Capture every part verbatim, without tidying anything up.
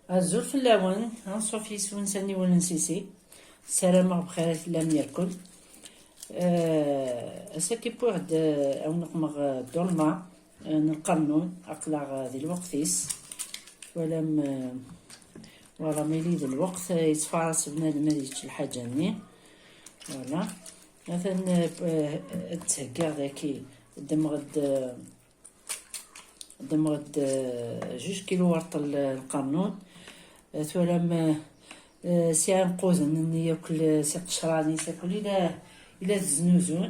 Azul fell-awen, anṣuf yis-wen s aniwel n Sisi. Ssarameɣ bxir i tellam yakk. Eh, ass-agi wwiɣ-d, eh, ad wen-qmeɣ, eh, dolma, eh, n lqernun, aql-aɣ, eh, di lweqt-is. Twalam, eh, wala mili d lweqt, eh, yettfaras bnadem ad yečč lḥaǧa-nni. Wala. Atan, eh, eh, ad d-ttheggiɣ daki, ddmeɣ-d, eh, ddmeɣ-d, eh, juj kilu warṭel, eh, lqernun. Eh, twalam, eh, eh, s iɛinquden-nni yakk, l-, s iqecran-is yakk, ila, ila teznuzun.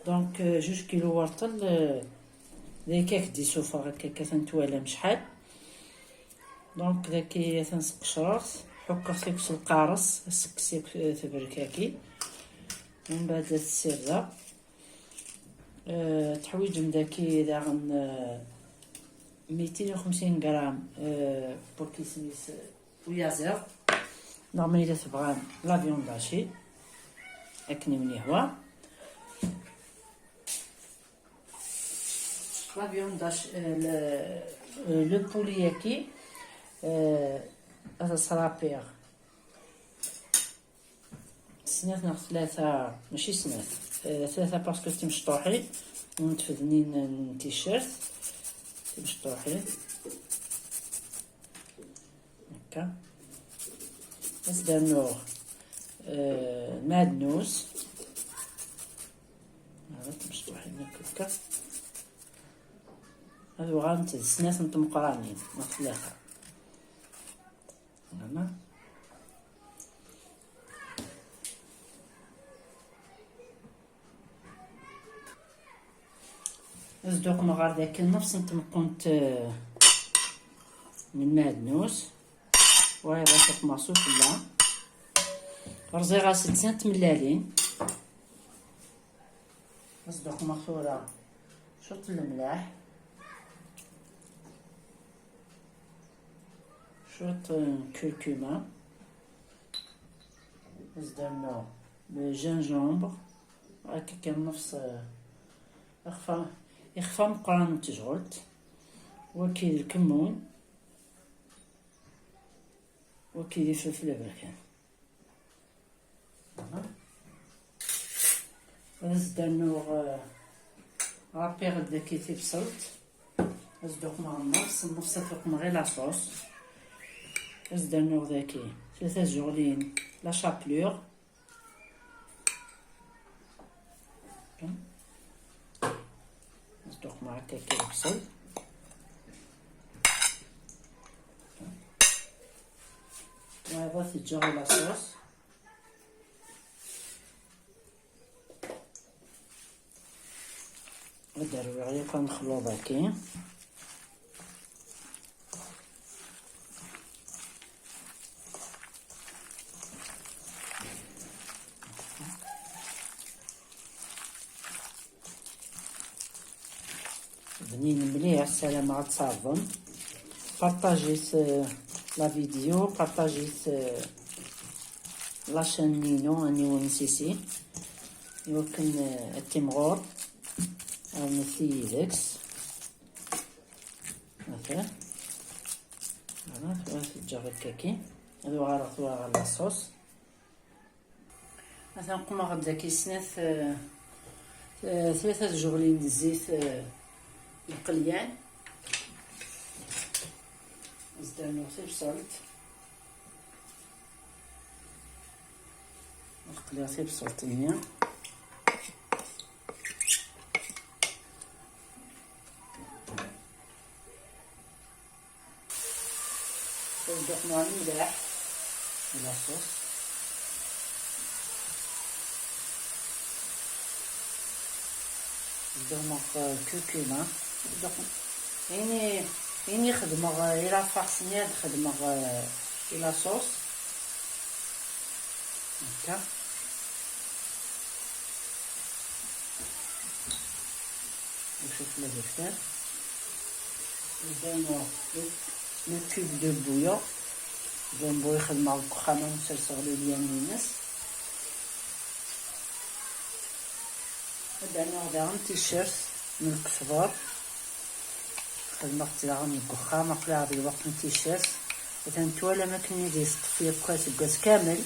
Donc, eh, juj kilu warṭel, eh, d akka ak-d-isuffeɣ akka, akka atan twalam cḥal. Donc, daki atan sqecreɣ-t, ḥukkeɣ-t yakk s lqares, asekkes yakk, eh, taberkaki. Mbeɛd ad t-ssirdeɣ. Eh, teḥwiǧem daki daɣen, eh, mitin u xemsin gram, eh, n wurkismis, eh, uyaziḍ. Neɣ ma yella tebɣam la viande hachée, akken i wen-yehwa. La viande hachée, eh, le, eh, le poulet-agi, eh, ad as-rapiɣ snat neɣ tlata, mačči snat, eh, tlata parce que timecṭuḥin n tfednin n ticcert, timecṭuḥin, akka. Ad s-d-rnuɣ, eh, lmeɛdnus, ara timecṭuḥin akka. Ad uɣalent d snat n tmeqranin neɣ tlata. Voilà. Ad sduqmeɣ ɣer daki nnefs n tmeqqunt, eh, n lmeɛdnus. Wayeḍ ad tuqmeɣ sufella. Rẓiɣ-as-d snat tmellalin. Ad sduqmeɣ tura cwiṭ n lemlaḥ. Cwiṭ n curcuma. Ad s-d-rnuɣ le gingembre. Akka kan nnefs, eh, ixfa, ixfa meqqran n tejɣelt. Waki d lkemmun. Waki d ifelfel aberkan. Voilà. Ad as-d-rnuɣ, eh, rapiɣ-d daki tibṣelt. Ad as-d-uqmeɣ nnefs, nnefs ad t-uqmeɣ i la sauce. Ad as-d-rnuɣ daki tlata tjeɣlin la chapelure. Ad as-d-uqmeɣ akka kra n lebṣel. Wayeḍ ad t-ǧǧeɣ i la sauce. Ad d-rwiɣ yakk amexluḍ-agi. Bnin mliḥ, ssarameɣ ad tɛerḍem. Partagit, euh, la vidéo, partagit, euh, la chaîne-inu, aniwel n Sisi, iwakken, euh, ad timɣur, rnet-iyi deg-s. Ata. Voilà, tura teǧǧa akkaki. Ad uɣaleɣ tura ɣer la sauce. Atan qmeɣ-d daki snat, eh, eh, tlata tjeɣlin n zzit, eh, lqelyan. Ad s-d-rnuɣ tibṣelt. Ad qliɣ tibṣelt-nni. Ad d-uqmeɣ mliḥ la sauce. Ad d-uqmeɣ, euh, curcuma. Ad d-uqmeɣ. Ini, ini xedmeɣ, euh, i la farce-nni ad xedmeɣ, euh, i la sauce. Akka. Ncuq ma d-iftar. Iban le, le cube de bouillon. Jumbo i xedmeɣ deg uxxam, am serseɣ le lien-ines. Ad d-rnuɣ daɣen ticcert n lkesber. Xedmeɣ-tt daɣen deg uxxam, aql-aɣ di lweqt n ticcert. Atan twalam akken i d-yeṭṭef yakk aseggas kamel.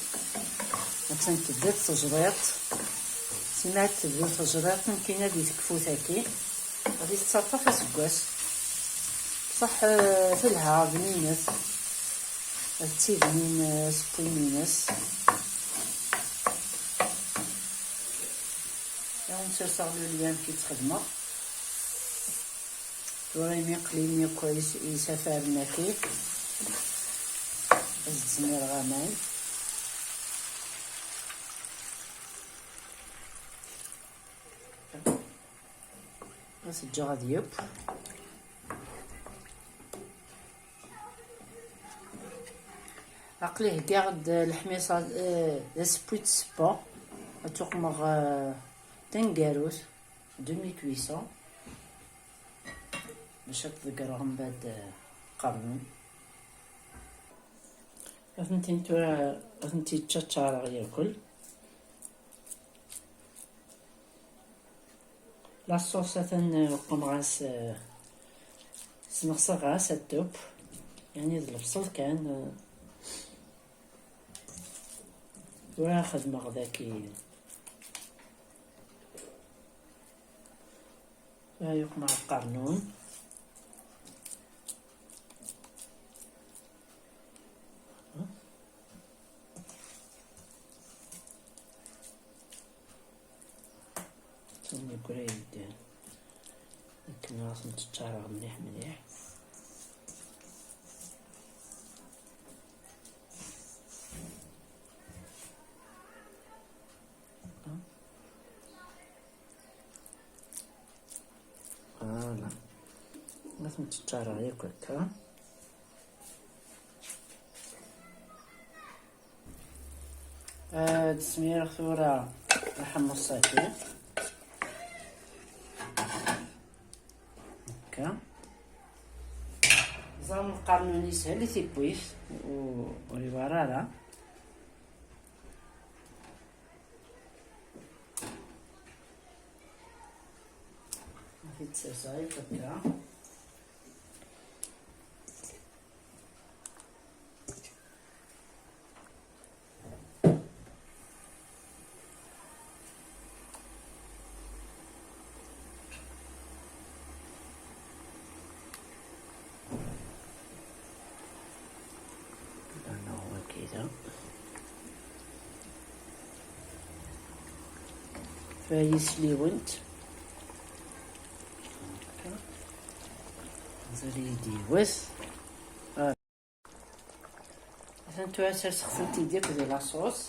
Attan tebda-d tejriṭ. Sima ad tebdu tejriṭ, nekkini ad tekfu tagi. Ad yettaṭṭaf aseggas. Ṣaḥ, eh, telha, bninet. Ad tibnin, eh, asewwi-ines. Ad wen-serseɣ lulya amek i tt-xedmeɣ. Tura imi qlin yakk is-, isafaren-agi, ad d-zmireɣ aman. Ad t-ǧǧeɣ ad yeww. Aql-i heggaɣ-d leḥmisa, eh, d asewwi n ssebba. Ad tuqmeɣ, eh, taneggarut, deux mille huit cents. Bac ad t-ḍeggreɣ mbeɛd, eh, qernun. Atenti tura, atenti ččaččareɣ yakk. La sauce atan, eh, uqmeɣ-as, eh, sneɣseɣ-as atop, yani d lebṣel kan, eh, tura xedmeɣ daki. Ayuk mɛa qernun. Tumegray-d akken ad ten-teččareɣ mliḥ mliḥ. Voilà. Ma tent-ččareɣ yakk akka. Ad smireɣ tura lḥemmeṣ-agi. Akka. Ẓer lqanun yeshel i tiwwit, u-, ur iwara ara. Ad t-id-serseɣ akka. Anaɣ wagi da. Fayisliwent. Mazal-iyi-d yiwet. Atan tura serseɣ-tent-id akk di la sauce.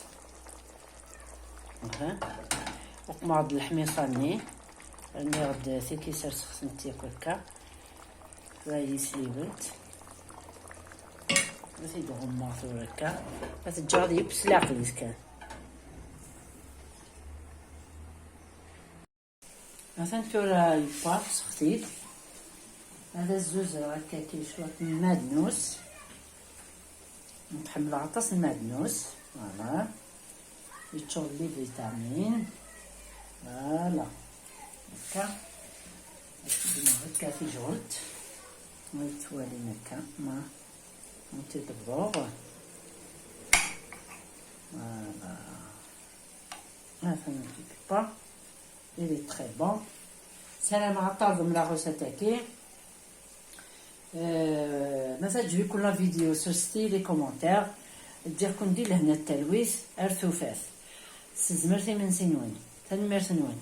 Aha. Uqmeɣ-d leḥmiṣa-nni. Rniɣ-d tiki serseɣ-tent akk akka. Tura yisliwent. Ad t-id-ɣummeɣ tura akka. Ad t-ǧǧeɣ ad yeww s leɛqel-is kan. Atan tura yewwa, sextit. Ad as-zuzeɣ akka cwiṭ n lmadnus. Nekk ḥemmleɣ aṭas n lmadnus. Voilà. Yeččur d les vitamines. Voilà. Akka. Ad t-ddmeɣ akka tijɣelt. Ma yettwalim akka. Ma, ma t-id-bḍuɣ. Voilà. Atan yewwa. Il est très bon. Ssarameɣ ad terḍem la recette-agi. Euh, ma teɛǧeb-iken la vidéo, ssuset-iyi les commentaires. Ǧǧiɣ-ken di lehna d talwit ar tufat. S tezmert imensi-nwen. Tanemmirt-nwen.